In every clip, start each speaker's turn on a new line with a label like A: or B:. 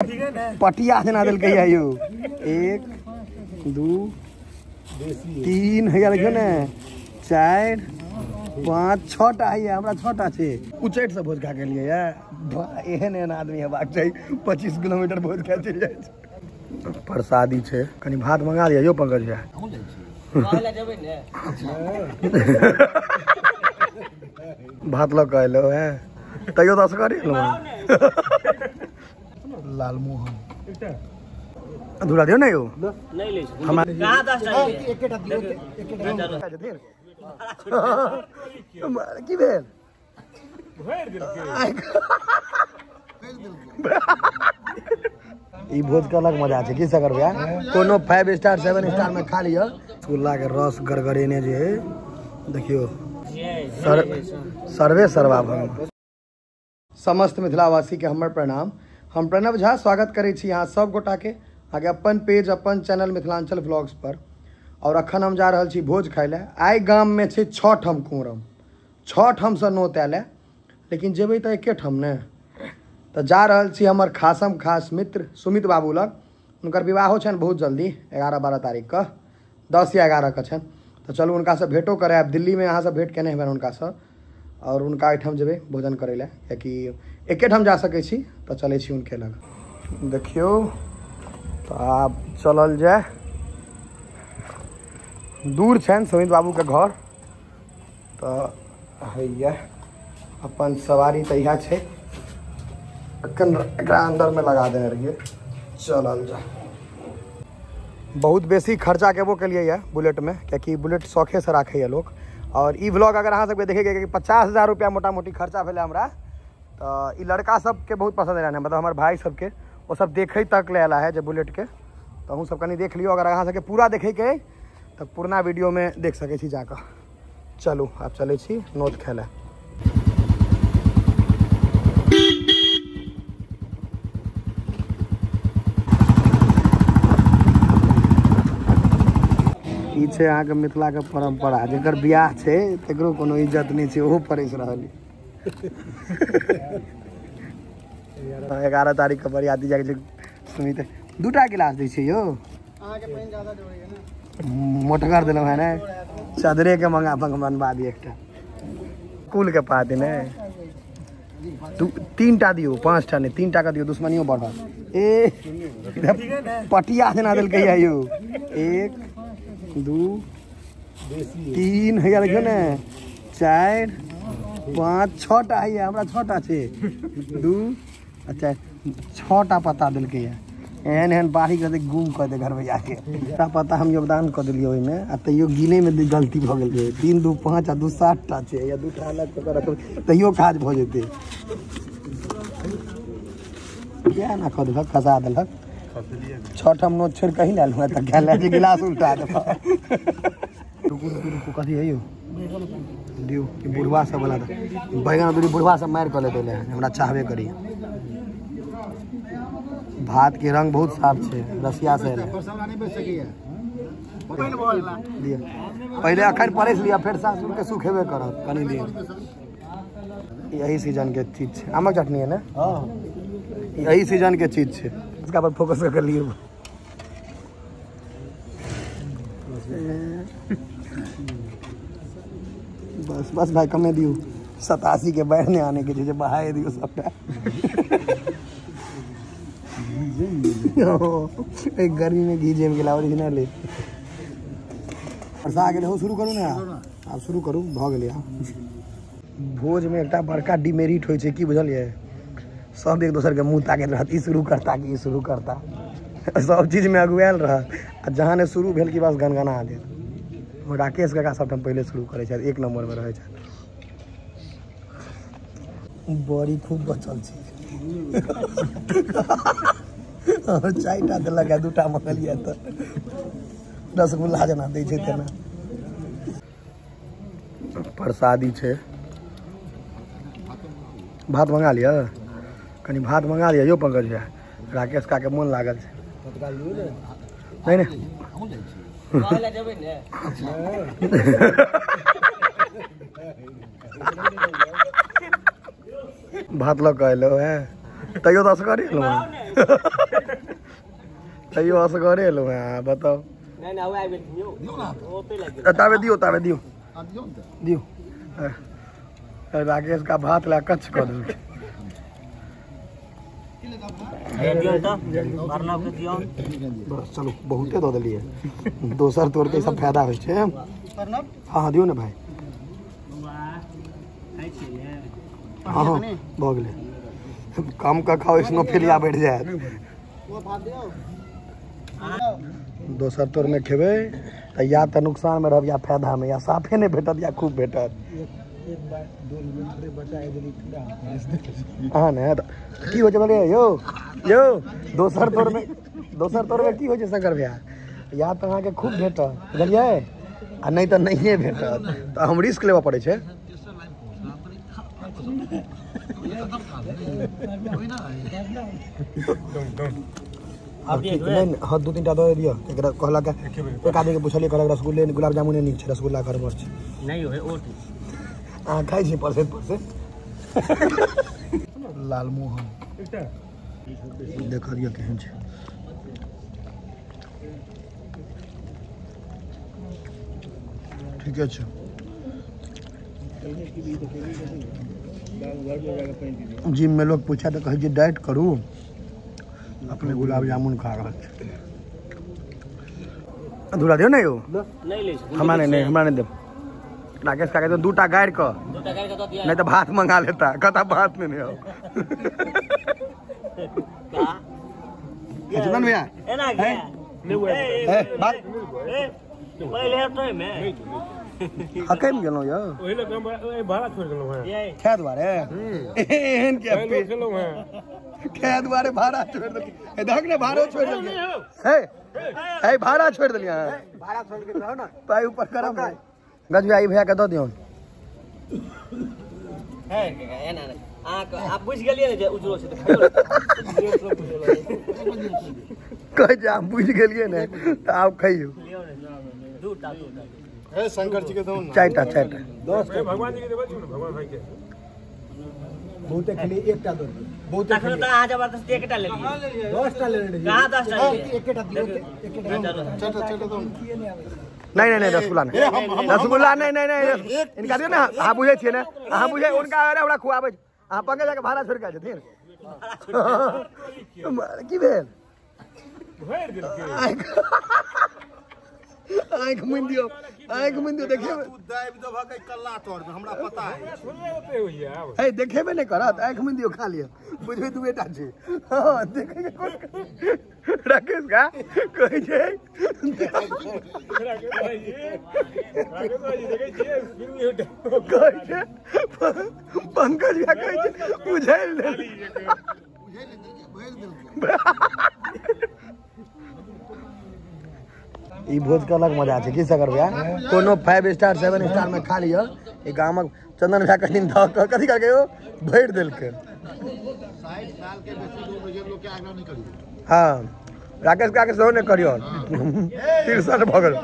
A: पटिया जेना देलकै यौ। 1 2 3 हैया देखियौ ने, 4 5 6 टा हैया, हमरा 6 टा छै। उच्चैठ से भोज खा के एलियै ये। एहन एहन आदमी हेबाक चाही, 25 किलोमीटर भोज खा चलि जाइ छै। प्रसादी छै, कनि भात मंगा लिअ यौ पंकज भैया। भात लऽ कऽ एलहुँ हेँ, तैयो तऽ असगरे एलहुँ। लालमोहन अधूरा दियौ ने यौ। की भेल? ई भोज के अलग मजा छै। की सकर भैया, कोनो 5 स्टार 7 स्टार में खा लिअ। रसगुल्ला के रस गड़गड़ेने जे देखियौ, सर्वे सर्वा भगवान। समस्त मिथिलावासी के हमर प्रणाम। हम प्रणव झा स्वागत करै छी अहाँ सब गोटा के अहाँके अपन पेज अपन चैनल मिथिलांचल व्लॉग्स पर। और अखन हम जा रहल छी भोज खाइ लए। आइ गाम में छै 6 ठाम कुमरम, 6 ठाम से नोत आयल है, लेकिन जेबै तऽ एके ठाम ने। तऽ जा रहल छी हमर खासम खास मित्र सुमित बाबू लग। हुनकर विवाहो छनि बहुत जल्दी, 11-12 तारीखके, 10 या 11 के छनि। तऽ चलू हुनकासँ भेँटो करायब। दिल्लीमे अहाँसँ भेँट केने हेबनि हुनकासँ, और हुनका एहिठाम जेबै भोजन करै लए, कियाकि एके ठाम जा सकै छी। तऽ चलै छी हुनके लग। देखियौ तऽ आब चलल जाय। दूर छनि सुमित बाबूके घर, तऽ हैया अपन सवारी तऽ इएह छै। अखन एकरा अन्दरमे लगा देने रहियै। चलल जाय। बहुत बेसी खर्चा केबो केलियै यऽ बुलेटमे, कियाकि बुलेट शौखेसँ राखैए लोक। और ई व्लॉग अगर अहाँ सबके देखेके कि 50,000 रुपया मोटा मोटी खर्चा भेलै हमरा, तऽ ई लड़का सबके बहुत पसंद एलै, मतलब हमर भाई सबके, ओ सब देखै तक ले आला है जे बुलेटके। तऽ अहूँ सब कनि देख लियौ। अगर अहाँ सबके पूरा देखैके अइ तऽ पुरना वीडियोमे देख सकै छी जाकऽ। चलू आब चलै छी नोत खाय लए। ई छै अहाँके मिथिलाके परम्परा, जकर बियाह छै तकरो कोनो इज्जत नहि छै, ओहो परसि रहल। 11 तारीख के बरियाती जाके छै। सुमित 2टा गिलास दै छै यौ, मोटगर देलहुँ है ने, चदरे के मंगा बनवा दिए एकटा कुल के पात ने। 3टा दियौ, 5टा नहि, 3टा के दियौ, दुश्मनियो बढ़त। ए पटिया जेना देलकै यौ। 1 2 3 हैया देखियौ ने, 4 5 6 टा हैया, हमरा 6 टा छै। 2 4 6 टा पत्ता देलकै है। एहन एहन बारीक रहतै गुम कऽ दे घर जाके। 6टा पत्ता हम योगदान कऽ देलियै ओहिमे, आ तैयो गिनैमे गलती भऽ गेल। 3 2 5 आ 2 7 टा छै, या 2 टा अलग कऽ रखबै तैयो काज भऽ जेतै। किया एना कऽ देलक, खसा देलक। 6 ठाम नोत छोड़ि कहीं लायल हुआ तऽ गेल जे गिलास उल्टा देलक। रुकू रुकू रुकू, कथी है यौ? दियौ ई बुढ़वा सब वाला बैगन दूरी बुढ़वा सब मारि कऽ लेतै, हमरा चाहबे करी। भात के रंग बहुत साफ छै, रसिया से पहिले अखन परसि लिअ, फेर सासुर के सुख हेबे करत कनि दिन। यही सीजन के चीज छै। आमक चटनी है ने, यही सीजन के चीज छै। इसका पर फोकस कर लियौ। बस बस भाई कमे दियौ, 87 के बाढ़ नहि आने के छै, बहाए दियौ सबटा। एक गर्मी में घी जमि गेला ओरिजिनल। बरसा गेलै, हो शुरू करू ने, आब शुरू करू, भऽ गेलै। आब भोजमे एकटा बड़का डिमेरिट होइ छै, की बुझलियै? सब एक दोसरके मुँह ताकैत रहत, ई शुरू करता कि ई शुरू करता, सब चीजमे अगुआयल रहत। आ जहाँ ने शुरू भेल कि बस गनगना देत। राकेश काका सबठाम पहिले शुरू करै छथि, 1 नम्बरमे रहै छथि। बड़ी खूब बचल छै। 4टा देलक, 2टा मंगलियै तऽ रसगुल्ला जेना दै छै तेना। प्रसादी छै। भात मंगा लिअ, कनि भात मंगा लिअ यौ पंकज भैया। राकेश काके मोन लागल छै। नहि नहि भात लऽ कऽ एलहुँ हेँ, तैयो तऽ असगरे एलहुँ। तैयो असगरे एलहुँ हेँ बताउ।
B: नहि नहि आबि गेलखिन यौ, ओतै लागि गेल।
A: ताबे दियौ, ताबे दियौ, दियौ। राकेश का भात लए कच्छ कऽ देलकै। बस चलू, बहुते दऽ देलियै। दोसर तोड़के सब फायदा होइ छै। हाँ हाँ दियौ ने भाय। हाँ हाँ भऽ गेलै। कम कऽ खाउ, स्नोफिलिया बढ़ि जायत। दोसर तोड़मे खेबै तऽ या तऽ नुकसानमे रहब या फायदामे, या साफे नहि भेटत या खूब भेटत। अहाँ ने की होइ छै बोलिए यौ, यौ दोसर तोड़मे, दोसर तोड़मे की होइ छै शंकर भैया? या तऽ अहाँके खूब भेटत, बुझलियै, आ नहि तऽ नहिए भेटत। तऽ हम रिस्क लेबऽ पड़ै छै। नहि हाँ 2-3 टा दऽ दिअ। एकरा कहलक, एक आदमीके पुछलियै, कहलक रसगुल्ले गुलाब जामुन नीक छै, रसगुल्ला गड़बड़ छै।
B: नहि हो,
A: अहाँ खाइ छी परसैत परसैत। लालमोहन देख दियौ केहन छै। ठीके छै। जिम में लोग पूछा तऽ कहै छै डाइट करू, अपने गुलाब जामुन खा रहल छै। अधूरा दियौ ने यौ। हमरा नहि, नहि हमरा नहि देब। राकेश काका 2 टा गाड़ि कऽ, नहीं तो भात मंगा लेता, कहता भात में नहीं हो। चंदन भैया हकैम गेलहुँ यौ, खाय दुआरे एहन के खाय दुआरे भाड़ा छोड़ि देलकै। देख ने भाड़ो छोड़ि देलकै। हे हे भाड़ा छोड़ि देलियै अहाँ,
C: भाड़ा छोड़ि के रहौ ने
A: पाइ ऊपर करब। गजबिया ई भैया के दऽ दियौन।
B: हे एना नहि, अहाँ बुझि गेलियै ने जे उजरो छै तऽ
A: कहै छै अहाँ बुझि गेलियै ने तऽ आब खइयौ।
B: 2टा
C: शंकर जी के दौ ने।
A: 4टा 4टा
C: 10
D: भगवान जी के देबै ने, भगवान भाई के
C: बहुते खेली, एकटा दो बहुते
B: तखन तऽ अहाँ जबरदस्ती एकटा लेलियै।
C: 10टा लेने रहियै।
B: कहाँ 10टा लेलियै?
C: एकटा दियौ, एकटा चारटा चारटा दौ।
A: नहीं नहीं नहीं रसगुल्ला नहीं, रसगुल्ला नहीं, नहीं नहीं इनका दियौ ने। अहाँ बुझै छियै ने, अहाँ बुझै उनका हमरा खुआबै। अहाँ पंकज जाके भाड़ा छोड़ि कऽ छथिन। की भेल? आँखि मुनि दियौ, आँखि मुनि दियौ। देखेबै
C: हमरा पता
A: है, देखेबे नहि करत। आँखि मुनि दियौ, खा लिअ, बुझबै 2टा छै। हँ देखै राकेश का कहै छै, कहै छै पंकज भैया कहै छै बुझैल देलकै। ई भोज के अलग मजा छै। की सकर भैया, कोनो 5 स्टार 7 स्टार में खा लिअ। ई गामक चंदन भैया कहीं धऽ कऽ कथी करके यौ भरि देलकै।
C: 60 साल के बेसी लोग के आग्रह नहीं करियौ।
A: हाँ राकेश काका सेहो नहि करियौ, 63 भऽ गेल।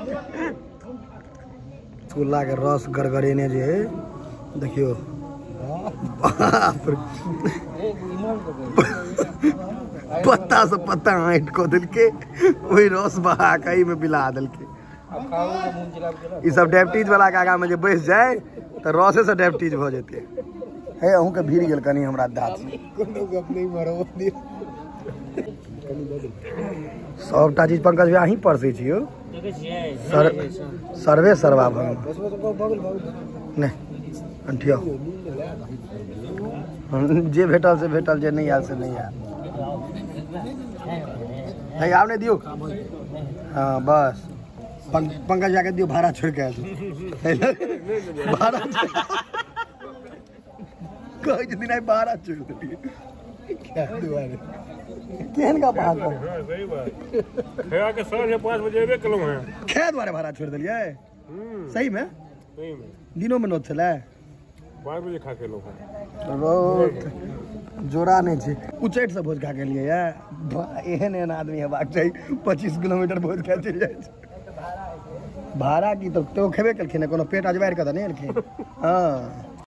A: रसगुल्ला के रस गड़गड़ेने जे है देखियौ, बाप रे, पत्ता से पत्ता आँटि कऽ देलकै, ओहि रस बहा कऽ एहिमे मिला देलकै। ई सब डायबिटीज वाला के आगाँ मे जे बैस जाय तऽ रसे से डायबिटीज भऽ जेतै। हे अहूँके भीड़ गेल कनि हमरा दाँत। सबटा चीज पंकज भैया अहीं परसै छी यौ। सर्वे सर्वा भगवान नहि अंठियो, जे भेटल से भेटल, जे नहि आयल से नहि आयल। नहीं आब नहीं दियौ। हाँ बस पंकज जाके दियौ, भाड़ा छोड़ि के आयल। भाड़ा कहै छथिन आइ भाड़ा छोड़ि देलियै। दुआरे केहन गप अहाँ कहू?
D: सही बात। के साँझ 5 बजे एबे केलहुँ हेँ।
A: खाय दुआरे भाड़ा छोड़ि देलियै? सही में?
D: सही में।
A: दिनों में नोत छलै?
D: 5 बजे खा के एलहुँ हेँ।
A: रोत जोड़ा नहि छै। उच्चैठ से भोज खा के एलियै ये। एहन एहन आदमी हेबाक चाही, 25 किलोमीटर भोज खा चलि जाइ छै। भाड़ा की तो खेबे केलखिन, कोनो पेट अजबारि कऽ तऽ नहि एलखिन। हाँ